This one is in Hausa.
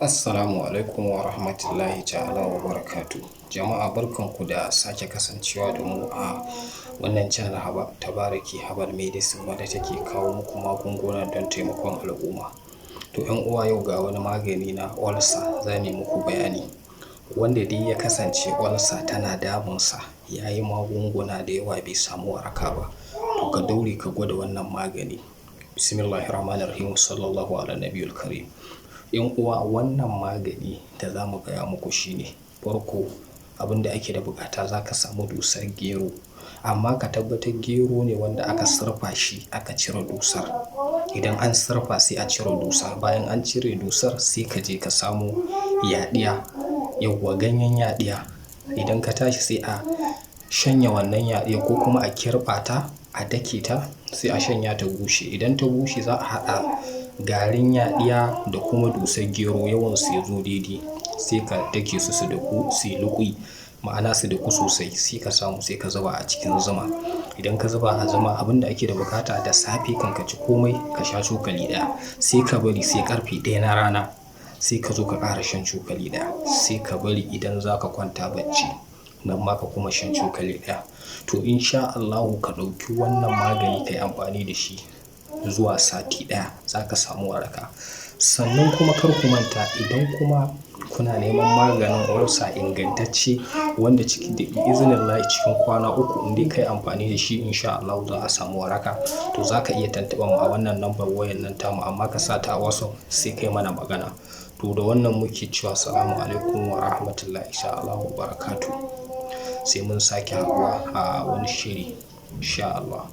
Assalamu alaikum wa rahmatullahi ta'ala wa barakatuh. Jama'a, barkanku da sake kasancewa da mu a wannan channel Tabaraki Herbal Medicine, wadda take kawo muku magunguna don taimakon al'umma. To 'yan uwa, yau ga wani magani na ulcer za mu yi muku bayani. Wanda dai ya kasance ulcer tana damunsa, ya yi magunguna da yawa bai samu waraka ba, to ka daure ka gwada wannan magani. Bismillahirrahmanirrahim, sallallahu ala nabiyil karim. 'Yan uwa, wannan magani da za mu gaya muku shine, farko abin da ake da buƙata, za ka samu dusar gero, amma ka tabbatar gero ne wanda aka surfa shi aka cire dusar. Idan an surfa, sai a cire dusa. Bayan an cire dusar, sai ka je ka samu yaɗiya, yauwa, ganyen yaɗiya. Idan ka tashi, sai a shanya wannan yaɗiya ko kuma a kirɓa ta, a dake ta, sai a shanya ta bushe. Idan ta bushe, za a haɗa garin yaɗiya da kuma dusar gero, yawan su ya zo daidai, sai ka dake su su daku, su yi luƙui, ma'ana su daku sosai. Sai ka samu, sai ka zuba a cikin zuma. Idan ka zuba a zuma, abin da ake da buƙata, da safe kan ka ci komai, ka sha cokali ɗaya. Sai ka bari sai ƙarfe 1 na rana, sai ka zo ka ƙara shan cokali ɗaya. Sai ka bari idan za ka kwanta bacci, nan ma ka kuma shan cokali ɗaya. To in sha Allahu, ka ɗauki wannan magani ka yi amfani da shi zuwa sati ɗaya, za ka samu waraka. Sannan kuma kar ku manta, idan kuma kuna neman maganin ulcer ingantacce wanda ciki da iznillahi cikin kwana 3 in dai ka yi amfani da shi, in sha Allahu za a samu waraka, to za ka iya tuntuɓar mu a wannan lambar wayan nan tamu, amma ka sa ta a WhatsApp, sai kai mana magana. To da wannan muke cewa salamu alaikum wa rahmatullahi ta'ala wa barakatuh. Sai mun sake haɗuwa a wani shiri, in sha Allah.